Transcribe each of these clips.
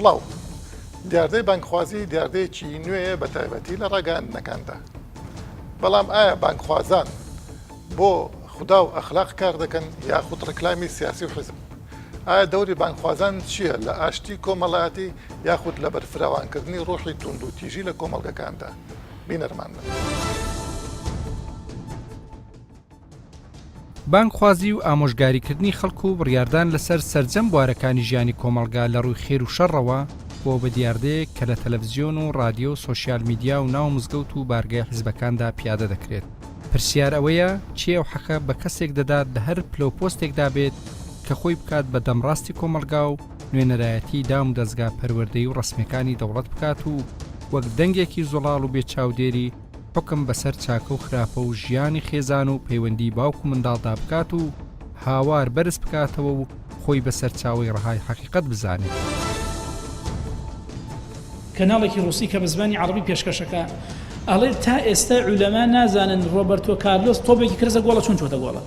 سڵاو. دیاردەی بانگخوازی دیاردەیەکی نوێیە بە تایبەتی لە ڕاگەیاندنەکاندا. بەڵام ئایا بانگخوازان بۆ خودا و ئەخلاق کار دەکەن یاخود ڕیکلامی سیاسی و حیزب؟ ئایا دەوری بانگخوازان چییە لە ئاشتی کۆمەڵایەتی یاخود لە بەرفراوانکردنی ڕۆحی توندوتیژی لە کۆمەڵگەکاندا؟ بینەرمان بن. بانگخوازی و ئامۆژگاریکردنی خەڵک و بڕیاردان لەسەر سەرجەم بوارەکانی ژیانی کۆمەڵگا لە ڕووی خێر و شەڕەوە بووە بە دیاردەیەک کە لە تەلەفزیۆن و ڕادیۆ و سۆشیال میدیا و ناو مزگەوت و بارگای حیزبەکاندا پیادە دەکرێت. پرسیار ئەوەیە کێ ئەو حەقە بە کەسێک دەدات لە هەر پلە و پۆستێکدا بێت کە خۆی بکات بە دەمڕاستی کۆمەڵگا و نوێنەرایەتی دام و دەزگا پەروەردەیی و ڕەسمیەکانی دەوڵەت بکات و وەک دەنگێکی زوڵاڵ و بێ چاودێری حوکم بەسەر چاکە و خراپە و ژیانی خێزان و پەیوەندی باوک و منداڵدا بکات و هاوار بەرز بکاتەوە و خۆی بە سەرچاوەی ڕەهای حەقیقەت بزانێت. کەناڵێکی ڕوسی کە بە زمانی عەڕەبی پێشکەشەکا ئەڵێ تا ئێستا عولەما نازانن ڕۆبەرتۆ کارلۆس تۆپێکی کردە گۆڵە چۆن چۆتە گۆڵە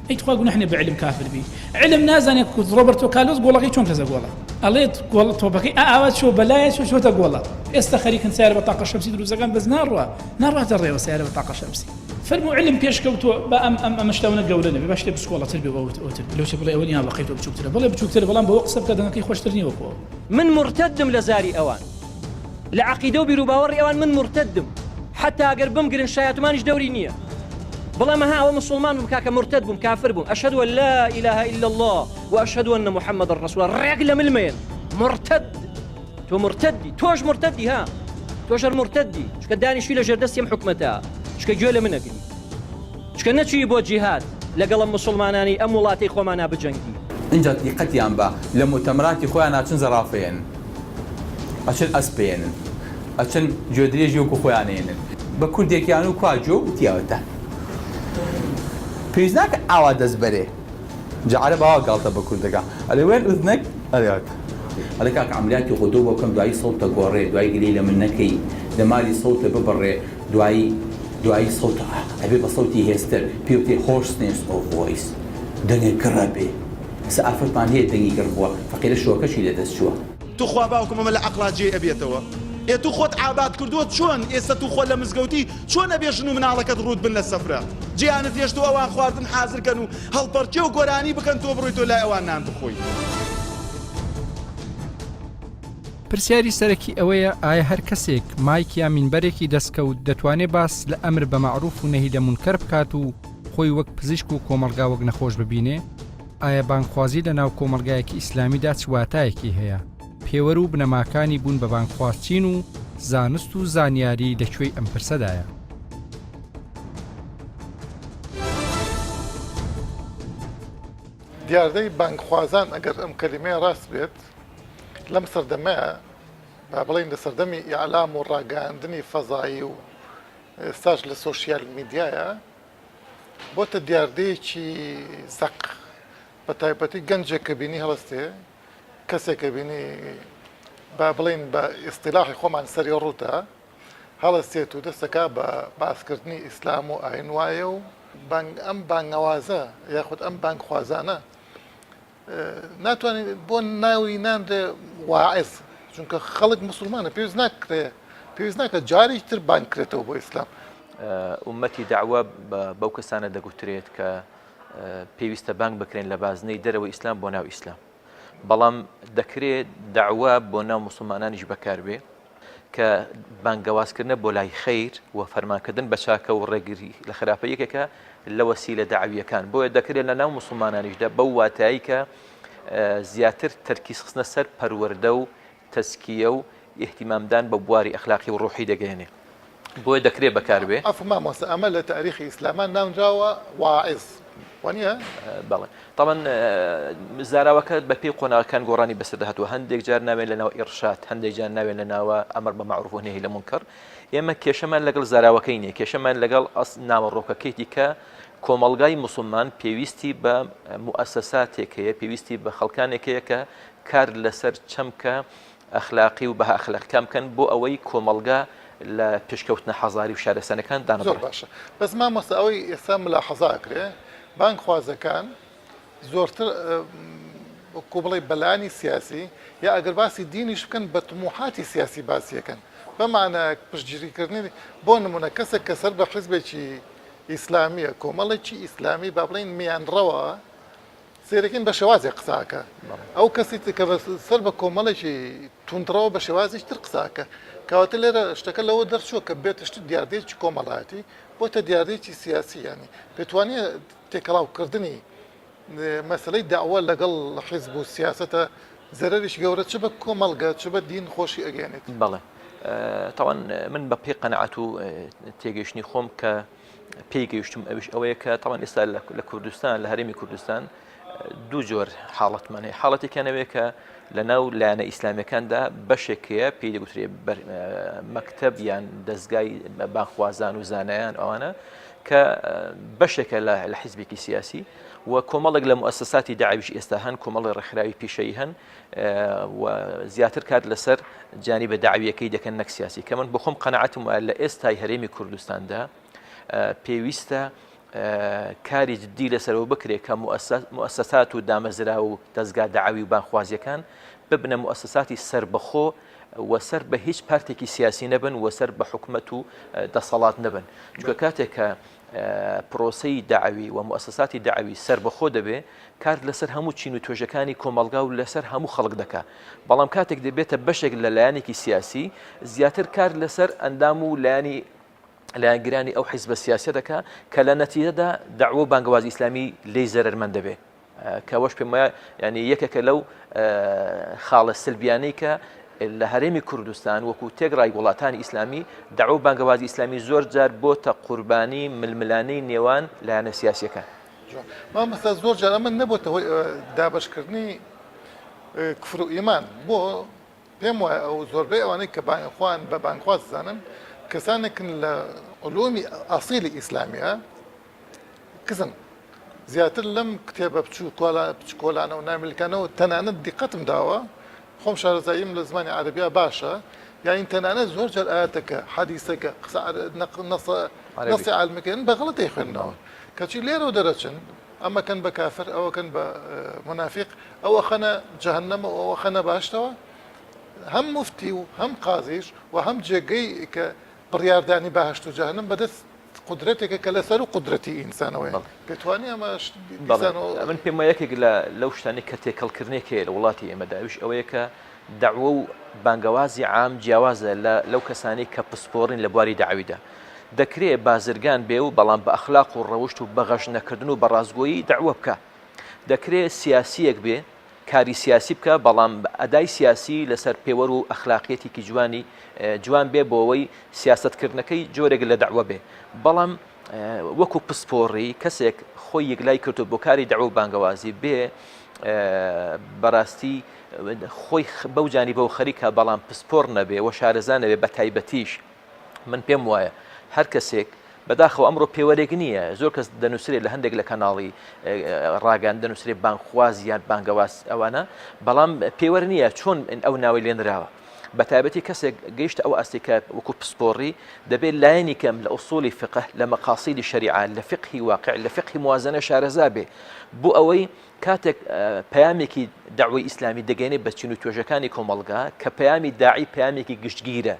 ئەی تخوا گوناح نیە بە علم کافر بی علم نازانێت ڕۆبەرتۆ کارلۆس گۆڵەکەی چۆن کردە گۆڵە ئەڵێت گۆڵ تۆپەکەی ئاوا چۆ بەلایە چۆ چۆتە گۆڵە ئێستا خەریکن سیارە بە تاقە شەمسی دروستەکان بەس ناڕوا ناڕاتە ڕێوە سیارە بە تاقە شەمسی فەرموو علم پێشکەوتووە با ئەم ئەم ئەمە شتەوەنە گەورە نەبێ با شتێ بچکۆڵەتر بێ ئەوتر لەو چ بڵێ ئەوە نییە بەقەی تۆ بچووکترە بڵێ بچووکترە بەڵام بەوە قسە بکە دەنگەکەی خۆشتر نییە وەکو ئەو. من مورتەدم لە زاری ئەوان لە عەقیدە و بیروباوەڕی ئەوان من مورتەدم حەتا گەر بمگرن شایەتمانیش دەوری نییە بڵێم ها ئەوە مسوڵمان بووم کاکە مورتەد بووم کافر بووم ئەشهەد ان لا اله الا اللە و اشهد ان محمد رسول اللە ڕێک لە مل مەیەن مورتەد تۆ مورتەدی تۆش مورتەدی ها تۆش هەر مورتەدی چونکە دانیشتوی لە ژێر دەستی ئەم حکومەتە چونکە گوێ لە من ئەگری چونکە نەچوی بۆ جیهاد لەگەڵ ئەم موسوڵمانانی ئەم وڵاتەی خۆمانا بجەنگی. ئینجا دیقەتیان بە لە موتەمەراتی خۆیان ئەچن زەڕافە یەنن ئەچن ئەسپ ئەیەنن ئەچن گوێدرێژی وەکو خۆیان ئەیەنن بە کوردێکیان و کوا گوێ و تیاوەتە پێویست ناکە ئاوا دەست بەرێ جا عەرەب ئاوا گاڵتە بە کورد دەکا ئەلێ وێن ئوذنەک ئەلێ ئەڵێ کاکە عەملیاتی غودۆ بۆ بکەم دوایی سەوتە گۆڕێ دوایی گلەی لە من نەکەی دەماری سەوتە ببڕێ دوایی دوایی سەوتە ئەبێ بە سەوتی هێزتر پێی وتێ hoarseness of voice دەنگە گڕ ئەبێ ئێستا ئافرەتمان هەیە دەنگی گڕ بووە فەقیرە شووەکەشی لە دەست چووە. توخوا باوکم ئەمە لە عەقڵا جێی ئەبێتەوە ئێ تو خۆت عاباد کردووە چۆن ئێستا تو خۆ لە مزگەوتی چۆن ئەبێ ژن و مناڵەکەت ڕووت بن لە سەفرە جێیانت هێشتووە ئەوان خواردن حازر کەن و هەڵپەڕکێ و گۆرانی بکەن تۆ بڕۆیتۆ لای ئەوان نان بخۆی. پرسیاری سەرەکی ئەوەیە ئایا هەر کەسێک مایک یا مینبەرێکی دەست کەوت دەتوانێ باس لە ئەمر بە مەعروف و نەهی لە مونکەر بکات و خۆی وەک پزیشک و کۆمەڵگا وەک نەخۆش ببینێ؟ ئایا بانگخوازی لە ناو کۆمەڵگایەکی ئیسلامیدا چ واتایەکی هەیە؟ پێوەر و بنەماکانی بوون بە بانگخواز چین و زانست و زانیاری لە کوێی ئەم پرسەدایە؟ دیاردەی بانگخوازان ئەگەر ئەم کەلیمەیە ڕاست بێت لەم سەردەمەیە با بڵێین لە سەردەمی ئیعلام و ڕاگەیاندنی فەزایی و ئێستاش لە سۆشیال میدیایە بۆتە دیاردەیەکی زەق بە تایبەتی گەنجێک کە بینی هەڵستێ کەسێک کە بینی با بڵین بە ئیسیلاحی خۆمان سەری ڕووتە هەڵەسێت و دەستەکا بە باسکردنی ئیسلام و ئاین وایە و بانگ ئەم بانگەوازە یاخود ئەم بانگخوازانە ناتوانین بۆ ناوی نانرێ واعظ چونکە خەڵک مسلمانە پێویست ناکرێ پێویست ناکە جارێکی تر بانگ کرێتەوە بۆ ئیسلام. ئوممەتی دەعوە بەو کەسانە دەگوترێت کە پێویستە بانگ بکرێن لە بازنەی دەرەوەی ئیسلام بۆ ناو ئیسلام بەڵام دەکرێت دەعوە بۆ ناو موسڵمانانیش بەکاربێ کە بانگەوازکردنە بۆ لای خەیر و فەرمانکردن بە چاکە و ڕێگری لە خراپە یەکێکە لە وەسیلە دەعوییەکان، بۆیە دەکرێت لە ناو موسڵمانانیشدا بەو واتایەی کە زیاتر تەرکیز خستنە سەر پەروەردە و تەزکیە و ئیهتیمامدان بە بواری ئەخلاقی و ڕوحی دەگەیەنێ. بۆیە دەکرێ بەکار بێ. عەفو مامۆستا ئەمە لە تاریخی ئیسلاما ناونراوە واعظ وانیە؟ بەڵێ تەبعەن زاراوەکە بە پێی قۆناغەکان گۆڕانی بەسەردا هاتووە هەندێک جار ناوێن لە ناو ئیڕشاد هەندێک جار ناوێن لە ناوە ئەمر بە مەعروف و نەهی لە مونکەر ئێمە کێشەمان لەگەڵ زاراوەکەی نییە کێشەمان لەگەڵ ئەس ناوەڕۆکەکەیتی کە کۆمەڵگای موسڵمان پێویستی بە موئەسەساتێک هەیە پێویستی بە خەڵکانێک هەیە کە کار لەسەر چەمکە ئەخلاقی و بەها ئەخلاقیەکان بکەن بۆ ئەوەی کۆمەڵگا لە پێشکەوتنە حەزاری و شارستانیەکان زۆر دانەبڕێت. باشە بەس مامۆستا ئەوەی ئێستا ملاحەزە ئەکرێ بانگخوازەکان زۆرتر. وەکو بڵێی بەلایەنی سیاسی یا ئەگەر باسی دینیش بکەن بە تموحاتی سیاسی باسی ئەکەن بە مانایەک پشتگیری کردنی بۆ نمونە کەسێک کە سەر بە حیزبێکی ئیسلامیە کۆمەڵێکی ئیسلامی با بڵێین میانڕەوە سەیرەکەین بە شێوازێک قسە ئەکا ئەو کەسی تر کە سەر بە کۆمەڵێکی توندڕەوە بە شێوازێکی تر قسە ئەکا کەواتە لێرە شتەکە لەوە دەرچووە کە بێتە شت دیاردەیەکی کۆمەڵایەتی بۆتە دیاردەیەکی سیاسی یانی پێتوانیە تێکەڵاوکردنی مەسەلەی دەعوە لەگەڵ حیزب و سیاسەتە زەرەرێکی گەورە چ بە کۆمەڵگە چ بە دین خۆشی ئەگەیەنێت. بەڵێ تاوان من بە پێی قەناعەت و تێگەیشتنی خۆم کە پێی گەیشتم ئەویش ئەوەیە کە تاوان ئێستا لە کوردستان لە هەرێمی کوردستان دوو جۆر حاڵەتمان هەیە حاڵەتێکیان ئەوەیە کە لە ناو لایەنە ئیسلامیەکاندا بەشێک هەیە پێی دەگوترێ مەکتەب یان دەستگای بانخوازان و زانایان ئەوانە کە بەشێکە لە حیزبێکی سیاسی و کۆمەڵێک لە موسساتی داعویش ئێستا هەن کۆمەڵی ڕێکخراوی پیشەیی هەن و زیاتر کار لەسەر جانی بە داویەکەی دەکەن نەک سیاسی کە من بخۆم قەنەعەتم وایە لە ئێستای هەرێمی کوردستاندا پێویستە کاری جدی لەسەرەوە بکرێت کە موسسات و دامەزرا و دەستگا داوی و بانخوازیەکان ببنە موسساتی سربەخۆ و سەر بە هیچ پارتێکی سیاسی نەبن و سەر بە حکومەت و دەسەڵات نەبن چونکە کاتێک کە پرۆسەی دەعوی و موسساتی دەعوی سەربەخۆ دەبێ کار لەسەر هەموو چین و توێژەکانی کۆمەڵگا و لەسەر هەموو خەڵک دەکا بەڵام کاتێک دەبێتە بەشێک لە لایەنێکی سیاسی زیاتر کار لەسەر ئەندام و لایەنی لایەنگرانی ئەو حیزبە سیاسە دەکا کە لە نەتیجەدا دەعوە و بانگەوازی ئیسلامی لێی زەرەرمەند دەبێ. کە ئەوەش پێم وایە یانی یەکێکە لەو خاڵە سلبیانەی کە لە هەرێمی کوردستان وەکو تێکڕای وڵاتانی ئیسلامی داوا و بانگەوازی ئیسلامی زۆر جار بۆتە قوربانی ململانێی نێوان لایەنە سیاسیەکان. مامۆستا زۆر جار ئەمە نەبۆتە هۆی دابەشکردنی کفر و ئیمان بۆ پێم وایە ئەو زۆربەی ئەوانەی کە خۆیان بە بانگخواز دەزانن کەسانێکن لە علومی ئەسیلی ئیسلامیە کزن زیاتر لەم کتێبە بچکۆلانە و نامیلکانەوە تەنانەت دیقەتم داوە خۆم شارەزاییم لە زمانی عەرەبیا باشە یانی تەنانەت زۆر جار ئایەتەکە حەدیسەکە قسە نەسی عالمەکەن بە غەڵەت دەیخوێننەوە کەچی لێرەوە دەرەچن ئەمەکەن بە کافر ئەوەکەن بە مونافیق ئەوە خەنە جەهەنەمە و ئەوە خەنە بەهەشتەوە هەم موفتی و هەم قازیش و هەم جێگەی کە بڕیاردانی بەهەشت و جەهەنەم بەدەست قودرەتێکە کە لە سەروو قودرەتی ئینسانەوەیە. پێت وانییە ئەمە دیسانەوە. من پێم وایە یەکێک لە لەو شتانەی کە تێکەڵکردنێک هەیە لە وڵاتی ئێمەدا ئەویش ئەوەیە کە دەعوە و بانگەوازی عام جیاوازە لە لەو کەسانەی کە پسپۆڕین لە بواری دەعویدا. دەکرێ بازرگان بێ و بەڵام بە ئەخلاق و ڕەوشت و بە غەش نەکردن و بە ڕاستگۆیی دەعوە بکا. دەکرێ سیاسییەک بێ کاری سیاسی بکا بەڵام ئەدای سیاسی لەسەر پێوەر و ئەخلاقیەتێکی جوانی جوان بێ بۆ ئەوەی سیاسەتکردنەکەی جۆرێک لە دەعوە بێ بەڵام وەکو پسپۆڕی کەسێک خۆی یەکلای کردو بۆ کاری دەعوە و بانگەوازی بێ بەڕاستی خۆی بەو جانی بەو خەریکە بەڵام پسپۆڕ نەبێ و شارەزا نەبێ بە تایبەتیش من پێم وایە هەر کەسێک بەداخەوە ئەمڕۆ پێوەرێک نییە زۆر کەس دەنووسرێت لە هەندێک لە کەناڵی ڕاگەن دەنووسرێت بانگخواز یان بانگەواز ئەوانە بەڵام پێوەر نییە چۆن ئەو ناوەی لێنراوە بە تایبەتی کەسێک گەیشتە ئەو ئاستی کە وەکو پسپۆڕی دەبێت لایەنی کەم لە ئوسولی فقه لە مەقاسیدی شەریعە لە فقهی واقع لە فقهی موازنە شارەزا بێ بۆ ئەوەی کاتێک پەیامێکی دەعوەی ئیسلامی دەگەێنێ بە چین و توێژەکانی کۆمەڵگا کە پەیامی داعی پەیامێکی گشتگیرە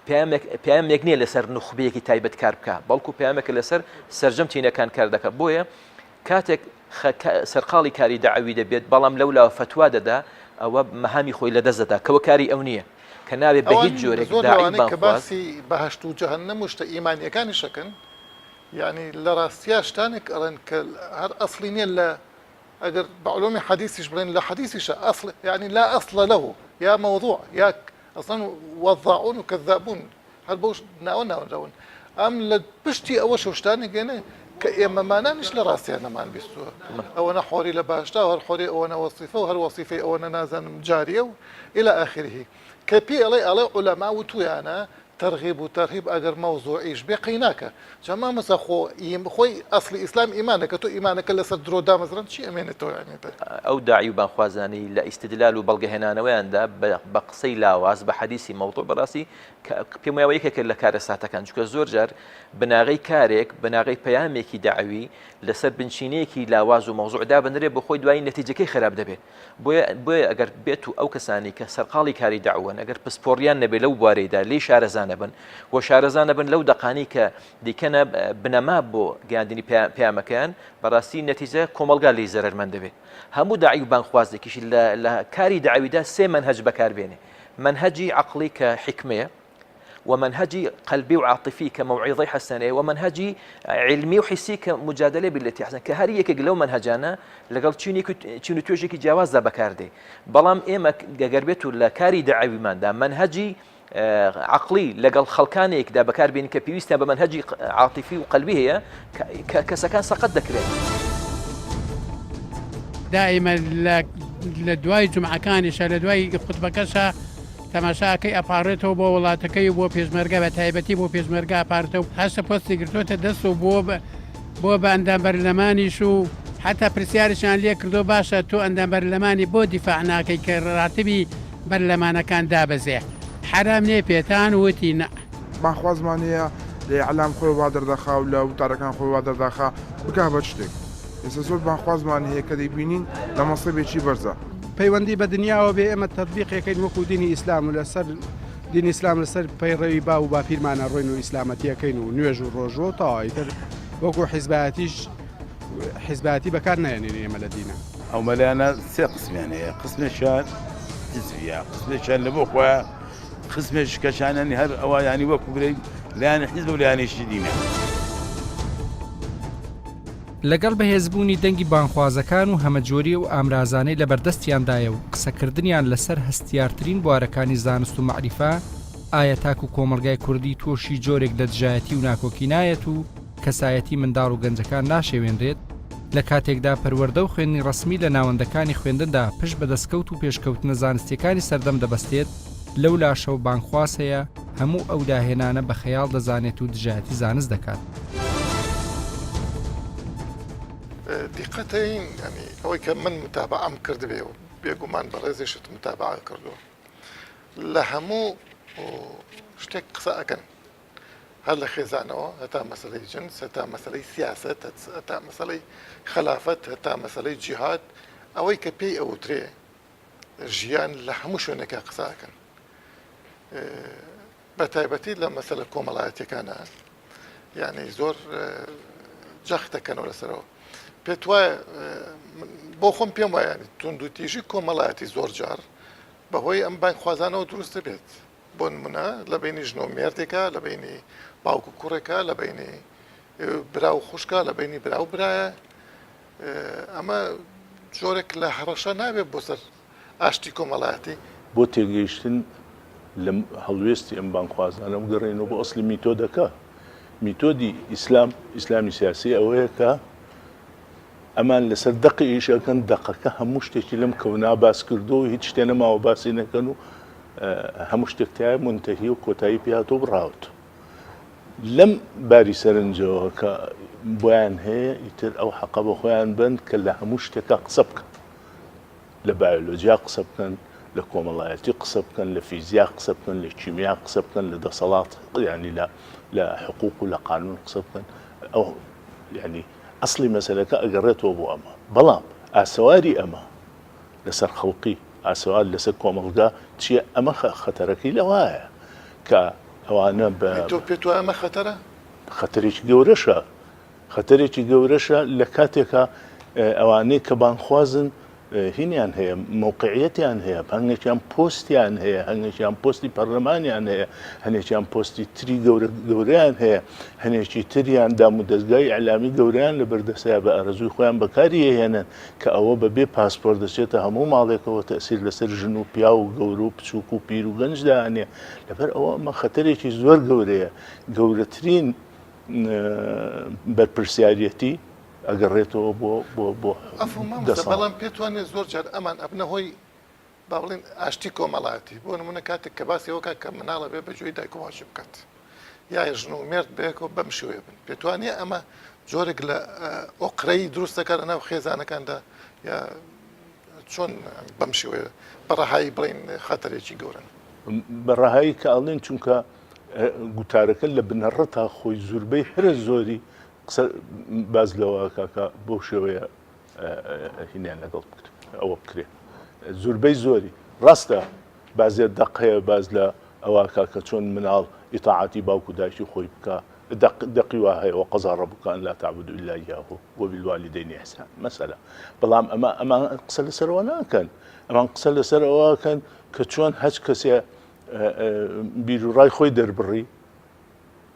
پەیامێک پەیامێک نییە لەسەر نوخبەیەکی تایبەت کار بکە بەڵکو پەیامێکە لەسەر سەرجەم چینەکان کار دەکات بۆیە کاتێک سەرقاڵی کاری دەعوی دەبێت بەڵام لەو لاوە فتوا دەدا ئەوە مەهامی خۆی لەدەست دەدا کەوە کاری ئەو نییە کە ناوێ بە هیچ جۆرێک زۆر لەوانەی کە باسی بەهەشت و جەهەنەم و شتە ئیمانیەکانیش ئەکەن یانی لە ڕاستیا شتانێک ئەڵێن کە هەر ئەسڵی نییە لە ئەگەر بە علومی حەدیسیش بڵێن لە حەدیسیشە ئەسڵ یانی لا ئەسڵ له یا مەوضوع یا ئەسڵەن وەضاعون و کەذابون هەر بەو ناوە ناونراون ئەم لە پشتی ئەوەشەوە شتانێک دێنێ کە ئێمەمانانیش لە ڕاستیا نەمان بیستووە ئەوەنە حۆری لە باشدا و هەر حۆری ئەوەنە وەسیفە و هەر وەسیفەی ئەوەنە نازانم جاریە و الی آخره کە پێی ئەڵێ ئەڵێ عولەما وتویانە تەرغیب و تەرهیب ئەگەر مەوزوعیش بێ قەیناکە جا مامۆستا خۆ خۆی ئەسڵی ئیسلام ئیمانە کە تۆ ئیمانەکە لەسەر درۆ دامەزراند چی ئەمێنێتەوە یانی بە ئەو داعی و بانگخوازانەی لە ئیستدلال و بەڵگەهێنانەوەیاندا بە قسەی لاواز بە حەدیسی مەوزوع بەڕاستی پێم وایە یەکێکە لە کارەساتەکان چونکە زۆر جار بناغەی کارێک بناغەی پەیامێکی دەعوی لەسەر بنچینەیەکی لاواز و مەوزوع دابنرێ بۆ خۆی دوایی نەتیجەکەی خراپ دەبێت بۆیە بۆیە ئەگەر بێت و ئەو کەسانی کە سەرقاڵی کاری داوەن ئەگەر پسپۆڕیان نەبێت لەو بوارەیدا لێی شارەزا نەبن و شارەزا نەبن لەو دەقانی کە دیکەنە بنەما بۆ گەیاندنی پەیامەکەیان بەڕاستی نەتیجە کۆمەڵگا لێی زەرەرمەند دەبێت هەموو داعی و بانگخوازێکیشی لە کاری داویدا سێ مەنهەج بەکاربێنێ مەنهەجی عەقڵی کە حیکمەیە و مەنهەجی قەلبی و عاتیفی کە مەوعیزەی حەسەنەیە و مەنهەجی عیلمی و حیسی کە مجادلە باللتی احسن کە هەر یەکێک لەو مەنهەجانە لەگەڵ چینێک و چین و توێژێکی جیاوازدا بەکاردێ بەڵام ئێمە گەگەر بێت و لە کاری دەعەویماندا مەنهەجی عقلی لەگەڵ خەڵکانێکدا بەکاربێنین کە پێویستیان بە مەنهەجی عاتیفی و قەلبی هەیە کە کەسەکان سەقەت دەکرێن. دائیمە لە دوای جومعەکانیشە لە دوای خوتبەکەشە تەماشا ئەکەی ئەپاڕێتەوە بۆ وڵاتەکەی و بۆ پێشمەرگە بە تایبەتی بۆ پێشمەرگە ئەپارێتەوە هەشتە پۆستی گرتۆتە دەست و بۆ بۆ بە ئەندام بەرلەمانیش و حتا پرسیارشیان لێ کردو باشە تۆ ئەندام بەرلەمانی بۆ دیفاع ناکەی کە ڕاتبی بەرلەمانەکان دابەزێ حەرام نیە پێتان وتی نە. بانگخوازمان هەیە لە ئیعلام خۆی وا دەردەخا و لە وتارەکان خۆی وا دەرداخا بگا بە شتێک. ئێستا زۆر بانگخوازمان هەیە کە دەیبینین لە مەنسەبێکی بەرزە. پەیوەندی بە دنیاوە بێ ئێمە تەتبیقێکەین وەکو دینی ئیسلام و لەسەر دینی ئیسلام لەسەر پەیڕەوی باو و باپیرمانە ڕۆین و ئیسلامەتیەکەین و نوێژ و ڕۆژوە و تەواو ئیتر وەکو حیزبایەتیش حیزبایەتی بەکار نایەنین ئێمە لە دینە. ئەو مەلایانە سێ قسمیان هەیە قسمێکیان حیزبیە قسمێکیان لە بۆ خۆیان قسمێکیش کەشانیان هەر ئەوە یانی وەکو برێی لایەنی حیزب و لایەنێکی دینە. لەگەڵ بەهێزبوونی دەنگی بانگخوازەکان و هەمەجۆری ئەو ئامرازانەی لەبەردەستیاندایە و قسەکردنیان لەسەر هەستیارترین بوارەکانی زانست و مەعریفە، ئایا تاک و کۆمەڵگای کوردی تووشی جۆرێک لە دژایەتی و ناکۆکی نایەت و کەسایەتی منداڵ و گەنجەکان ناشێوێنرێت؟ لە کاتێکدا پەروەردە و خوێندنی ڕەسمی لە ناوەندەکانی خوێندندا پشت بە دەستکەوت و پێشکەوتنە زانستییەکانی سەردەم دەبەستێت، لەولاشەوە بانگخواز هەیە هەموو ئەو داهێنانە بە خەیاڵ دەزانێت و دژایەتی زانست دەکات. دیقەتەین یانی ئەوەی کە من متابەعەم کردبێ و بێگومان بەڕێزیشت متابەعە کردووە لە هەموو شتێک قسە ئەکەن هەر لە خێزانەوە هەتا مەسەلەی جنس هەتا مەسەلەی سیاسەت هەتا مەسەلەی خەلافەت هەتا مەسەلەی جیهاد ئەوەی کە پێی ئەوترێ ژیان لە هەموو شوێنێکا قسە ئەکەن بە تایبەتی لە مەسەلە کۆمەڵایەتیەکانە یعنی زۆر جەخت دەکەنەوە لەسەرەوە پێت وایە بۆ خۆم پێم وایە توندوتیژی کۆمەڵایەتی زۆر جار بەهۆی ئەم بانگخوازانەوە دروست دەبێت بۆ نمونە لە بینی ژن و مێردێکە لە بینی باوک و کوڕێکە لە بینی برا و خوشکە لە بینی برا و برایە ئەمە جۆرێک لە هەڕەشە نابێت بۆ سەر ئاشتی کۆمەڵایەتی؟ بۆ تێگەیشتن لە هەڵوێستی ئەم بانگخوازانە بگەڕێینەوە بۆ ئەسڵی میتۆدەکە. میتۆدی ئیسلام، ئیسلامی سیاسی ئەوەیە کە ئەمان لەسەر دەقی ئیش ئەکەن، دەقەکە هەموو شتێکی لەم کەونا باس کردووە و هیچ شتێ نەماوە باسی نەکەن و هەموو شتێک تایە مونتەهی و کۆتایی پێ هاتووە و بڕاوەتەوە. لەم باری سەرنجەوە کە بۆیان هەیە ئیتر ئەو حەقە بە خۆیان بەن کە لە هەموو شتێکا قسە بکەن. لە بایۆلۆجیا قسە بکەن، لە کۆمەڵایەتی قسە بکەن، لە فیزیا قسە بکەن، لە کیمیا قسە بکەن، لە دەسەڵات یانی لە لە حقوق و لە قانون قسە بکەن. ئەو یانی ئەسڵی مەسەلەکە ئەگەڕێتەوە بۆ ئەمە. بەڵام ئاسەواری ئەمە لەسەر خەڵقی، ئاسەوار لەسەر کۆمەڵگا چییە؟ ئەمە خەتەرەکەی لەوایە کە ئەوانە بە. تۆ پێت وایە ئەمە خەتەرە؟ خەتەرێکی گەورەشە. خەتەرێکی گەورەشە لە کاتێکا ئەوانەی کە بانگخوازن هینیان هەیە مەوقعیەتیان هەیە هەنگێکیان پۆستیان هەیە هەنگێکیان پۆستی پەرلەمانیان هەیە هەنێکیان پۆستی تری گەورە گەورەیان هەیە هەنێکی تریان دام و دەستگای ئیعلامی گەورەیان لە بەردەسەیە بە ئارەزووی خۆیان بەکاری ئەهێنن کە ئەوە بە بێ پاسپۆرت دەچێتە هەموو ماڵێکەوە تەئسیر لەسەر ژن و پیاو و گەورە و بچووک و پیر و گەنج دانێ لەبەر ئەوە ئەمە خەتەرێکی زۆر گەورەیە گەورەترین بەرپرسیاریەتی ئەگەڕێتەوە بۆ بۆ بۆ ئەفو مامۆستا بەڵام پێت وانیە زۆر جار ئەمان ئەبنە هۆی با بڵێین ئاشتی کۆمەڵایەتی بۆ نمونە کاتێک کە باسی ئەوە کات کە مناڵ ئەبێ بە گوێی دایک و باوکی بکات یا ژن و مێرد بەیەکەوە بەم شێوەیە بن پێت وانیە ئەمە جۆرێک لە ئۆقرەی دروست دەکات لە ناو خێزانەکاندا یا چۆن بەم شێوەیە بە ڕەهایی بڵێین خەتەرێکی گەورەن؟ بە ڕەهایی کە ئەڵێن چونکە گوتارەکە لە بنەڕەتا خۆی زوربەی هەرە زۆری. قسە باز لەوە کاکە بەو شێوەیە هینیان لەگەڵ ئەوە بکرێ زوربەی زۆری ڕاستە بازێ دەق هەیە باز لە ئەوە کاکە چۆن مناڵ ئیتاعاتی باوک و دایکی خۆی بکە دەق دەقی وا هەیە وقضى ربك أن لا تعبدوا إلا إياه وبالوالدين إحسانا مەسەلە بەڵام ئەمە ئەمان قسە لەسەرەوە ناکەن ئەمان قسە لەسەر ئەوەکەن کە چۆن هەچ کەسێ بیروڕای خۆی دەربڕی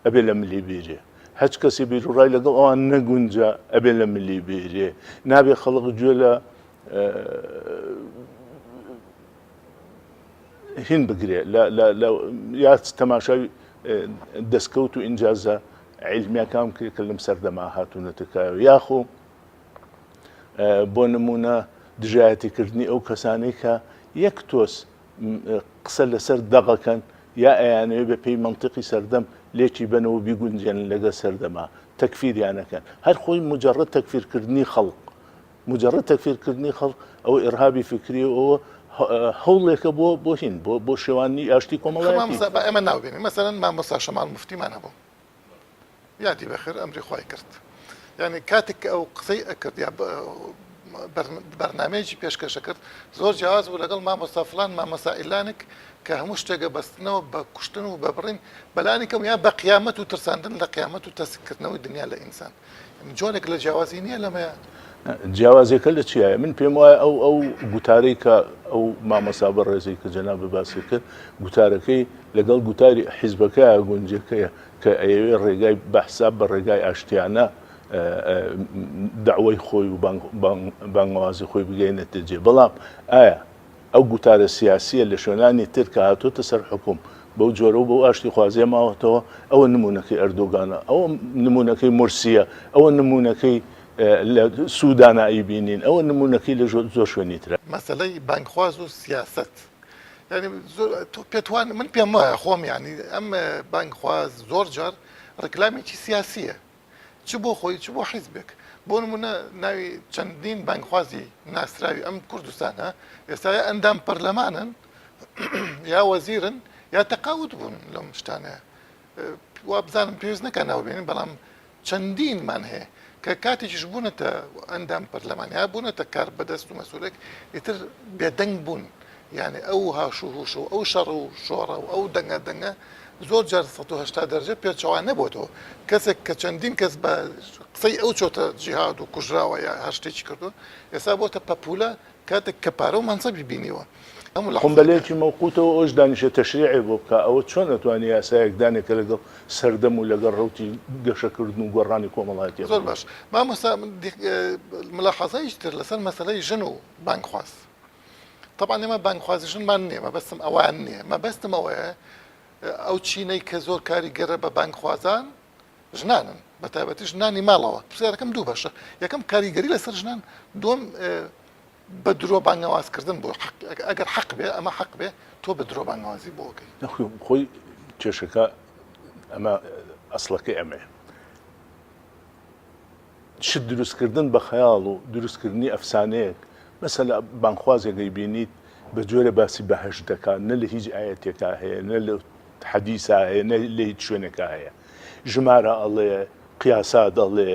ئەبێ لە ملی بێرێ هەچ کەسی بیروڕای لەگەڵ ئەوان نەگونجا ئەبێ لە ملی بێرێ نابێ خەڵک گوێ لە هین بگرێ لە یا تەماشای دەستکەوت و ئینجازە عیلمیەکان بکرێت کە لەم سەردەما هاتوونەتە کایەوە یاخۆ بۆ نمونە دژایەتیکردنی ئەو کەسانەی کە یەک تۆز قسە لەسەر دەقەکەن یا ئەیانەوێ بە پێی مەنتیقی سەردەم لێکی بەنەوە بیگونجێنن لەگەڵ سەردەما تەکفیریانەکەن هەر خۆی مجرد تەکفیرکردنی خەڵق مجرد تەکفیرکردنی خەڵق ئەوە ئیرهابی فکری و ئەوە هەوڵێکە بۆ بۆ هین بۆ بۆ شێوانی ئاشتی کۆمەڵایەتی. مامۆستا با ئێمە ناو بێنین مەسەلەن مامۆستا شەماڵ موفتیمان هەبوو یادی بەخێر ئەمری خوای کرد یعنی کاتێک کە ئەو قسەی ئەکرد یا بەرنمەیەکی پێشکەشە کرد زۆر جیاواز بوو لەگەڵ مامۆستا فلان مامۆستا ئیلانک کە هەموو شتێکە بەستنەوە بە کوشتن و بە بڕین بەلانی کەم یا بە قیامەت و ترساندن لە قیامەت و تەسکردنەوەی دنیا لە ئینسان جۆرێک لە جیاوازی نییە لەمەیە؟ جیاوازیەکە لە چیایە؟ من پێم وایە ئەو ئەو گوتارەی کە ئەو مامۆستا بەڕێزی کە جەنابت باسی کرد گوتارەکەی لەگەڵ گوتاری حیزبەکەیا گونجێکەیە کە ئەیەوێ ڕێگای بە حساب بە ڕێگای ئاشتیانە دەعوەی خۆی و بانگەوازی خۆی بگەیەنێتە جێ بەڵام ئایا ئەو گوتارە سیاسییە لە شوێنانی تر کە هاتۆتە سەر حوکم بەو جۆرە و بەو ئاشتیخوازییە ماوەتەوە، ئەوە نموونەکەی ئەردۆگانە، ئەوە نموونەکەی مورسییە، ئەوە نموونەکەی لە سوودانا ئەیبینین، ئەوە نموونەکەی لە زۆر شوێنی ترە. مەسەلەی بانگخواز و سیاسەت یانی زۆر تۆ پێت وا من پێم وایە خۆم یانی ئەم بانگخواز زۆر جار ڕیکلامێکی سیاسییە چ بۆ خۆی چ بۆ حیزبێک. بۆ نموونە ناوی چەندین بانگخوازی ناسراوی ئەم کوردستانە ئێستا یا ئەندام پەرلەمانن یا وەزیرن یا تەقاوت بوون لەم شتانەیە. وا بزانم پێویست نەکا ناو بێنین بەڵام چەندینمان هەیە کە کاتێکیش بوونەتە ئەندام پەرلەمان یا بوونەتە کار بەدەست و مەسئولێک ئیتر بێدەنگ بوون یانی ئەو هاش و هوش و ئەو شەڕ و شۆڕە و ئەو دەنگە دەنگە زۆر جار 180 دەرەجە پێچەوانە بۆتەوە کەسێک کە چەندین کەس بە قسەی ئەو چۆتە جیهاد و کوژراوە یا هەر شتێکی کردووە ئێستا بۆتە پەپولە کاتێک کە پارە و مەنسەبی بینیوە هەموو لەحزەیەکە. قومبەلەیەکی مەوقوتەوە ئەوش دانیشێ تەشریعێ بۆ بکا ئەوە چۆن ئەتوانی یاسایەک دانێ کە لەگەڵ سەردەم و لەگەڵ ڕەوتی گەشەکردن و گۆڕانی کۆمەڵایەتیە زۆر باش مامۆستا من ملاحەزەیەکی تر لەسەر مەسەلەی ژن و بانگخواز تەبعەن ئێمە بانگخوازی ژنمان نییە مەبەستم ئەوان نییە مەبەستم ئەوەیە ئەو چینەی کە زۆر کاریگەرە بە بانگخوازان ژنانن بە تایبەتی ژنانی ماڵەوە پرسیارەکەم دوو بەشە یەکەم کاریگەری لەسەر ژنان دووەم بە درۆ بانگەوازکردن بۆ ئەگەر حەق بێ ئەمە حەق بێ تۆ بە درۆ بانگەوازی بۆکەی خۆی کێشەکە ئەمە ئەسڵەکەی ئەمەیە شت دروستکردن بە خەیاڵ و دروستکردنی ئەفسانەیەک، مەسەلە بانگخوازێک ئەیبینیت بە جۆرێ باسی بەهەشت دەکات نە لە هیچ ئایەتێکا هەیە نە لە حەدیسا هەیە نە لە هیچ شوێنێکا هەیە ژمارە ئەڵێ قیاسات ئەڵێ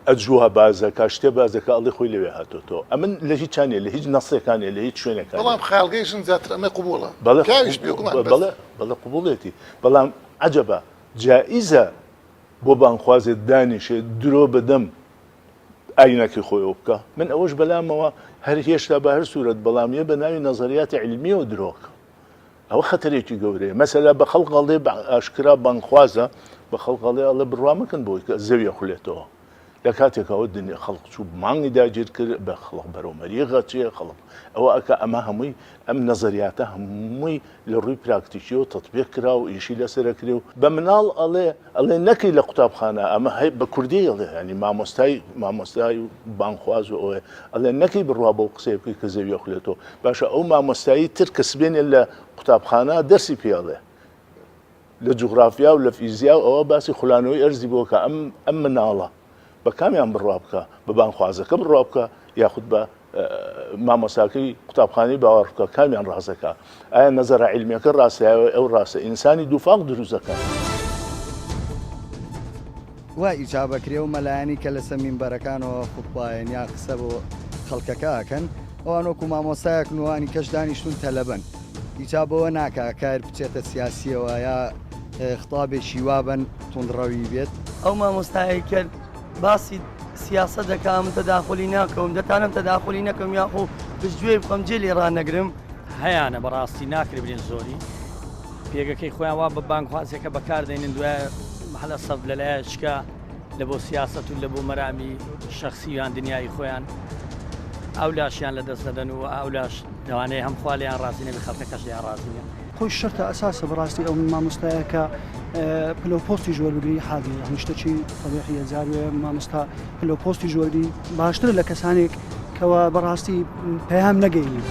ئەجوا باس دەکا شتێ باس دەکا ئەڵێ خۆی لەوێ هاتۆتەوە ئەمن لە هیچا نیە لە هیچ نەسێکا نیە لە هیچ شوێنێکا نیە. بەڵام خەیاڵگەی ژن زیاتر ئەمەی قبوڵە بەڵێ پیاویش بێگومان بەس. بەڵێ بەڵێ قبوڵێتی بەڵام عەجەبە جائیزە بۆ بانگخوازێ دانیشێ درۆ بە دەم ئاینەکەی خۆیەوە بکا؟ من ئەوەش بەلامەوە هەر هێشتا بە هەر سورەت بەڵام یە بە ناوی نەزەریاتی عیلمیەوە درۆکە ئەوە خەتەرێکی گەورەیە مەسەلا بە خەڵک ئەڵێ بە ئاشکرا بانگخوازە بە خەڵک ئەڵێ ئەڵێ بڕوا مەکەن بۆی کە زەوی ئەخولێتەوە لە کاتێک ئەوە دنیا خەڵک چوو مانگی داگیر کرد بە خەڵک بەرەو مەریخ ئەچێ خەڵک ئەوە ئەکا ئەمە هەمووی ئەم نەزەریاتە هەمووی لە ڕووی پراکتیکیەوە تەتبیق کرا و ئیشی لەسەر ئەکرێ و بە مناڵ ئەڵێ ئەڵێ نەکەی لە قوتابخانە ئەمە هەی بە کوردی ئەڵێ یانی مامۆستای مامۆستای بانگخواز و ئەوەیە ئەڵێ نەکەی بڕوا بەو قسەیە بکەی کە زەوی ئەخولێتەوە باشە ئەو مامۆستایی تر کە سبێنێ لە قوتابخانە دەرسی پێ ئەڵێ لە جوغرافیا و لە فیزیا و ئەوە باسی خولانەوەی ئەرزی بۆ کە ئەم ئەم مناڵە بە کامیان بڕوا بکە بە بانگخوازەکە بڕوا بکە یاخود بە مامۆستاکەی قوتابخانەی باوەڕ بکە کامیان ڕاستەکە ئایا نەزەرە عیلمیەکە ڕاستە ئەو ڕاستە ئینسانی دووفاق دروست دەکات. وا ئیجاب ئەکرێ ئەو مەلایانەی کە لەسەر مینبەرەکانەوە خوتبایەن یا قسە بۆ خەڵکەکە ئەکەن ئەوان وەکو مامۆستایەکن و ئەوانی کەش دانیشتوون تەلەبەن ئیجاب بەوە ناکا کار بچێتە سیاسیەوە یا خطابێکی وا بەن توندڕەوی بێت. ئەو مامۆستایەی کە باسی سیاسەت دەکا من تەداخولی ناکەم دەتانم تەداخولی نەکەم یاخۆ پشتگوێی بخەم جێ لێ ڕانەگرم. هەیانە بەڕاستی ناکرێ بلێن زۆری پێگەکەی خۆیان وا بە بانگخوازیەکە بەکار دەینن دوای محلە سەف لەلایە چکە لە بۆ سیاسەت و لە بۆ مەرامی شەخسی یان دنیایی خۆیان ئەو لاشیان لە دەست دەدەن و ئەو لاش لەوانەیە هەم خوا لێیان ڕازی نەبی خەڵکەکەش لێیان ڕازی نیە. خۆی شەرتە ئەساسە بەڕاستی ئەو مامۆستایە کە پلە و پۆستیش وەربگری حادیە یانی شتەکی تەبیعیە جار وێ مامۆستا پلە و پۆستیش وەرگری باشترە لە کەسانێک کەوا بەڕاستی پەیام نەگەینن.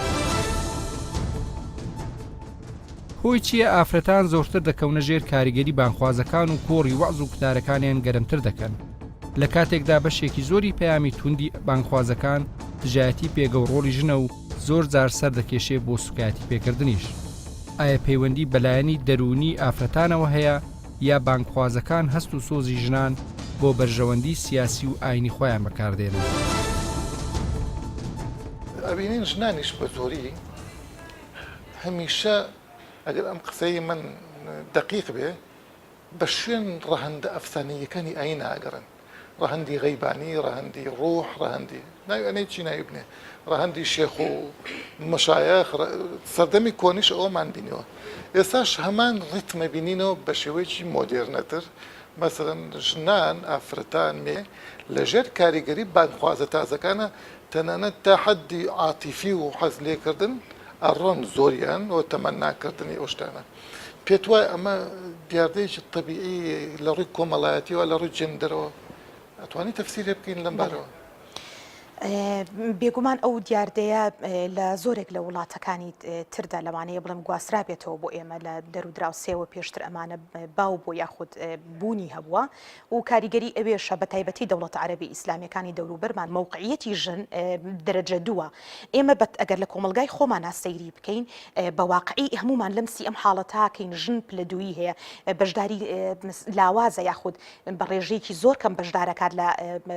هۆی چییە ئافرەتان زۆرتر دەکەونە ژێر کاریگەری بانگخوازەکان و کۆڕی وەعز و کوتارەکانیان گەرمتر دەکەن؟ لە کاتێکدا بەشێکی زۆری پەیامی توندی بانگخوازەکان دژایەتی پێگە و ڕۆڵی ژنە و زۆر جار سەر دەکێشێ بۆ سوکایەتی پێکردنیش. ئایا پەیوەندی بە لایەنی دەروونی ئافرەتانەوە هەیە یا بانگخوازەکان هەست و سۆزی ژنان بۆ بەرژەوەندی سیاسی و ئاینی خۆیان بەکاردێنن؟ ئەبینین ژنانیش بە زۆری هەمیشە ئەگەر ئەم قسەی من دەقیق بێ بە شوێن ڕەهەندە ئەفسانەییەکانی ئایین ئەگەڕێن، ڕەهەندی غەیبانی، ڕەهەندی ڕوح، ڕەهەندی ناوی ئەنێی چی ناوی بنێ، ڕەهەندی شێخ و مەشایەخ، سەردەمی کۆنیش ئەوەمان بینیوە، ئێستاش هەمان ڕیتمە بینینەوە بە شێوەیەکی مۆدێرنەتر، مەسەلەن ژنان، ئافرەتان، مێ، لە ژێر کاریگەری بانگخوازە تازەکانە تەنانەت تا حەدی عاتیفی و حەز لێکردن ئەڕۆن زۆریان و تەمەناکردنی ئەو شتانە. پێت وایە ئەمە دیاردەیەکی تەبیعی لە ڕووی کۆمەڵایەتیەوە لە ڕووی جێندەرەوە ئەتوانی تەفسیرێ بکەین لەم بارەوە؟ بێگومان ئەو دیاردەیە لە زۆرێک لە وڵاتەکانی تردا لەوانەیە بڵێم گواسترابێتەوە بۆ ئێمە لە دەرودراوسێوە پێشتر ئەمانە باو بۆ یاخود بوونی هەبووە و کاریگەری ئەوێشە بە تایبەتی دەوڵەتە عەرەبی ئیسلامیەکانی دەوروبەرمان مەوقعیەتی ژن دەرەجە دووە ئێمە بەت ئەگەر لە کۆمەڵگای خۆمانا سەیری بکەین بە واقعی هەمومان لەمسی ئەم حاڵەتاکەین ژن پلە دووی هەیە بەشداری لاوازە یاخود بە ڕێژەیەکی زۆر کەم بەشدارەکات لە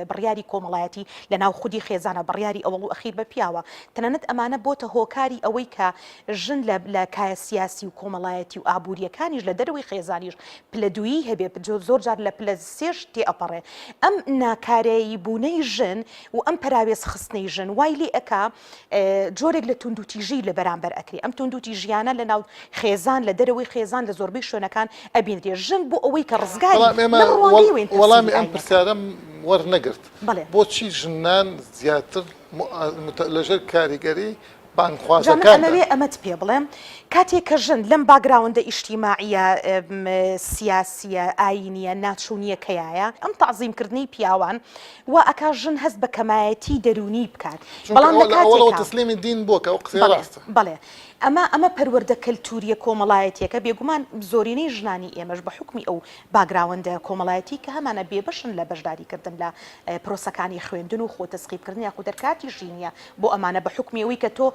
بڕیاری کۆمەڵایەتی لە ناو خودی خێزانە بڕیاری ئەوەڵ و ئەخیر بە پیاوە تەنانەت ئەمانە بۆتە هۆکاری ئەوەی کە ژن لە کایە سیاسی و کۆمەڵایەتی و ئابووریەکانیش لە دەرەوەی خێزانیش پلە دوویی هەبێ زۆر جار لە پلە سێش تێئەپەڕێ ئەم ناکارەیی بوونەی ژن و ئەم پەراوێز خستنەی ژن وای لێ ئەکا جۆرێک لە توندوتیژی لە بەرامبەر ئەکرێ ئەم توندوتیژیانە لە ناو خێزان لە دەرەوەی خێزان لە زۆربەی شوێنەکان ئەبینرێ ژن بۆ ئەوەی کە ڕزگاری بەڵام ئێمە لەم ڕوانگەیەوەین تەفسیری وەڵامی ئەم ئاینەکە پرسیارەم وەرنەگرت بەڵێ. بۆچی ژنان زیاتر لەژێر کاریگەری جا من ئەمەوێ ئەمەت پێ بڵێم کاتێ کە ژن لەم باگراوەندە ئیجتیماعیە سیاسیە ئاینیە ناچونیەکەیایە ئەم تەعزیم کردنەی پیاوان وا ئەکا ژن هەست بە کەمایەتی دەروونی بکات بەڵام لە کاتێکا تەسلیمی دین بووە کە ئەو قسەیە ڕاستە. بەڵێ ئەمە ئەمە پەروەردە کەلتوریە کۆمەڵایەتیەکە بێگومان زۆرینەی ژنانی ئێمەش بە حوکمی ئەو باگراوەندە کۆمەڵایەتی کە هەمانە بێبەشن لە بەشداری کردن لە پرۆسەکانی خوێندن و خۆ تەسقیف کردن یاخود دەرکاتیشی نیە بۆ ئەمانە بە حوکمی ئەوەی کە تۆ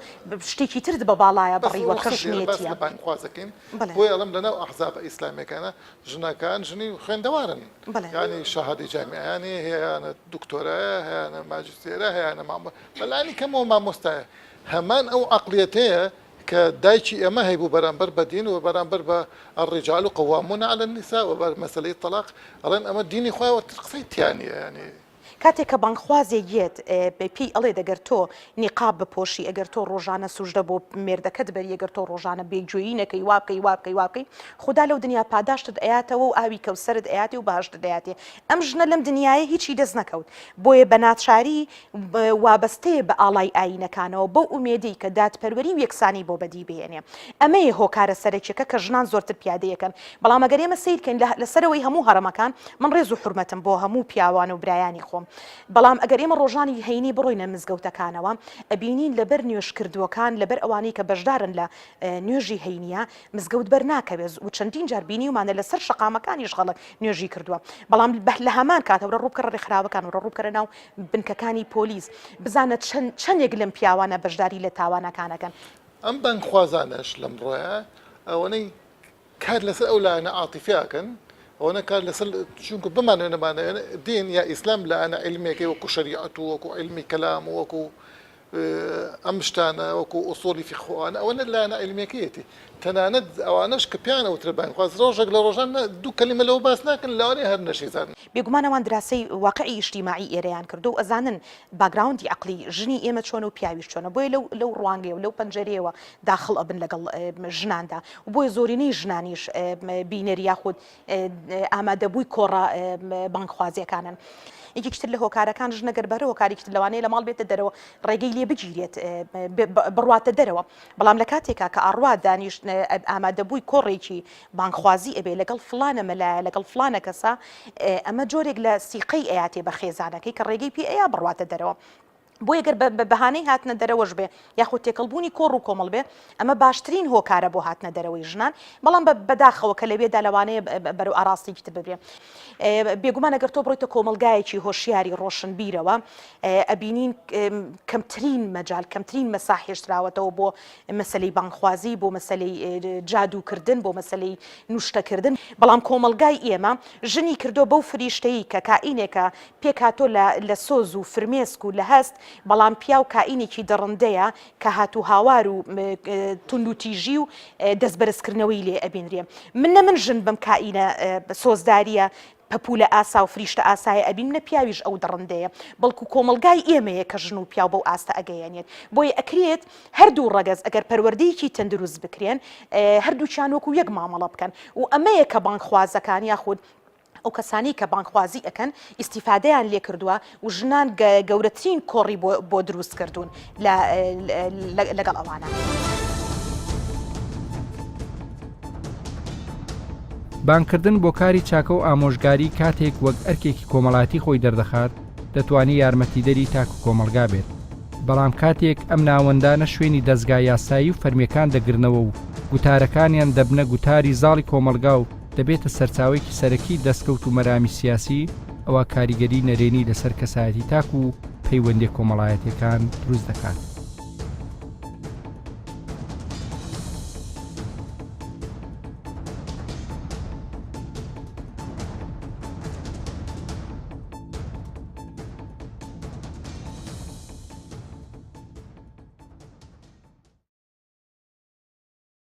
شتێکی ترت بە باڵایە بەس بڕیوە کە ڕوخسەت لێرە باس ژنێتیە. لە بانگخوازەکەین بەڵێ. بۆیە ئەڵێم لەناو ئەحزابە ئیسلامیەکانا ژنەکان ژنی خوێندەوارن بەڵێ. یانی شەهادەی جامیعەیان هەیە هەیانە دکتۆرایە هەیانە ماجستێرە هەیانە مامۆ بەلانی کەمەوە مامۆستایە هەمان ئەو عەقڵیەتەیە کە دایکی ئێمە هەیبوو بەرامبەر بە دین و بەرامبەر بە الرجال قوامون علی النساء و بە مەسەلەی تەلاق ئەڵێن ئەمە دینی خوایە و تر قسەی تیا نییە یانی. کاتێک کە بانگخوازێک یەت پێی ئەڵێت ئەگەر تۆ نیقاب بپۆشی ئەگەر تۆ ڕۆژانە سوژدە بۆ مێردەکەت بەری ئەگەر تۆ ڕۆژانە بێ گوێیی نەکەی وا بکەی وا بکەی وا بکەی خودا لەو دنیا پاداشتت ئەیاتەوە و ئاوی کەوسەرت ئەیاتێ و بەهەشتت ئەیاتێ ئەم ژنە لەم دنیایە هیچی دەست نەکەوت بۆیە بە ناچاری وابەستەیە بە ئاڵای ئایینەکانەوە بەو ئومێدەی کە دادپەروەری و یەکسانی بۆ بەدی بهێنێ. ئەمەیە هۆکارە سەرەکیەکە کە ژنان زۆرتر پیادەیەکەن. بەڵام ئەگەر ئێمە سەیر کەین لە سەرەوەی هەموو هەڕەمەکان، من ڕێز و حورمەتم بۆ هەموو پیاوان و برایانی خۆم، بەڵام ئەگەر ئێمە ڕۆژانی هەینی بڕۆینە مزگەوتەکانەوە ئەبینین لەبەر نوێژکردووەکان، لەبەر ئەوانەی کە بەشدارن لە نوێژی هەینیە، مزگەوت بەر ناکەوێ و چەندین جار بینیومانە لەسەر شەقامەکانیش خەڵک نوێژی کردووە. بەڵام لە هەمان کاتەوە ڕووبکەرە ڕێکخراوەکان، وەرە ڕووبکەرە ناو بنکەکانی پۆلیس بزانە چەند چەندێک لەم پیاوانە بەشداری لە تاوانەکان ئەکەن. ئەم بانگخوازانەش لەمڕۆیا ئەوەنەی کار لەسەر ئەو لایەنە عاتیفیە ئەکەن. ئەوەنە کار لەسەر چونکە بمانەوێ نەمانەوێ دین یا ئیسلام لایەنە عیلمیەکەی وەکو شەریعەت و وەکو عیلمی کەلام و وەکو ئەم شتانە وەکو ئوسوڵی فیقه و ئەوانە ئەوەنە لایەنە عیلمیەکەیەتی تەنانەت ئەوانەش کە پێیان ئەوترێ بانگخواز ڕۆژێک لە ڕۆژان دوو کەلیمە لەوە باس ناکەن لەوانەیە هەر نەشیزانن. بێگومان ئەوان دراسەی واقعی ئیجتیماعی ئێرەیان کردووە و ئەزانن باگراوندی عەقڵی ژنی ئێمە چۆنە و پیاویش چۆنە بۆیە لەو لەو ڕوانگەیە و لەو پەنجەرەیەوە داخڵ ئەبن لەگەڵ ژناندا و بۆیە زۆرینەی ژنانیش بینەر یاخود ئامادەبووی کۆڕە بانگخوازیەکانن. یەکێکی تر لە هۆکارەکان ژنە گەر بەهرە هۆکارێکی تر لەوانەیە لە ماڵ بێتە دەرەوە ڕێگەی لێ بگیرێت بڕواتە دەرەوە بەڵام لە کاتێکا کە ئاڕوا دانیشت ئامادەبووی کۆڕێکی بانگخوازی ئەبێ لەگەڵ فڵانە مەلایە لەگەڵ فڵانە کەسە ئەمە جۆرێک لە سیقەی ئەیاتێ بە خێزانەکەی کە ڕێگەی پێ ئەیا بڕواتە دەرەوە. بۆیە گەر بە بەهانەی هاتنە دەرەوەش بێ یاخود تێکەڵبوونی کۆڕ و کۆمەڵ بێ ئەمە باشترین هۆکارە بۆ هاتنە دەرەوەی ژنان بەڵام بەداخەوە کە لەوێدا لەوانەیە بەرەو ئاراستەیەکی تر ببرێ بێگومان ئەگەر تۆ بڕۆیتە کۆمەڵگایەکی هۆشیاری ڕۆشنبیرەوە ئەبینین کەمترین مەجال کەمترین مەساح هێشتراوەتەوە بۆ مەسەلەی بانگخوازی، بۆ مەسەلەی جادووکردن، بۆ مەسەلەی نوشتەکردن، بەڵام کۆمەڵگای ئێمە ژنی کردووە بەو فریشتەی کە کائینێکە پێکهاتووە لە لە سۆز و فرمێسک و لە هەست، بەڵام پیاو کائینێکی دڕندەیە کە هاتوهاوار و توندوتیژی و دەستبەرزکردنەوەی لێ ئەبینرێ. من نە من ژن بەم کائینە سۆزدارییە پەپوولە ئاسا و فریشتە ئاسایە ئەبینم نە پیاویش ئەو دڕندەیە بەڵکو کۆمەڵگای ئێمەیە کە ژن و پیاو بەو ئاستە ئەگەیەنێت بۆیە ئەکرێت هەردوو ڕەگەز ئەگەر پەروەردەیەکی تەندروست بکرێن هەردووکیان وەکو یەک مامەڵە بکەن و ئەمەیە کە بانگخوازەکان یاخود ئەو کەسانی کە بانگخوازی ئەکەن ئیستیفادەیان لێکردووە و ژنان گەورەترین کۆڕی بۆ دروست کردوون لەگەڵ ئەوانە. بانگکردن بۆ کاری چاکە و ئامۆژگاری کاتێک وەک ئەرکێکی کۆمەڵایەتی خۆی دەردەخات، دەتوانێ یارمەتیدەری تاک و کۆمەڵگا بێت. بەڵام کاتێک ئەم ناوەندانە شوێنی دەزگا یاسایی و فەرمییەکان دەگرنەوە و گوتارەکانیان دەبنە گوتاری زاڵی کۆمەڵگا و دەبێتە سەرچاوەیەکی سەرەکی دەستکەوت و مەرامی سیاسی، ئەوا کاریگەری نەرێنی لەسەر کەسایەتی تاک و پەیوەندیە کۆمەڵایەتیەکان دروست دەکات.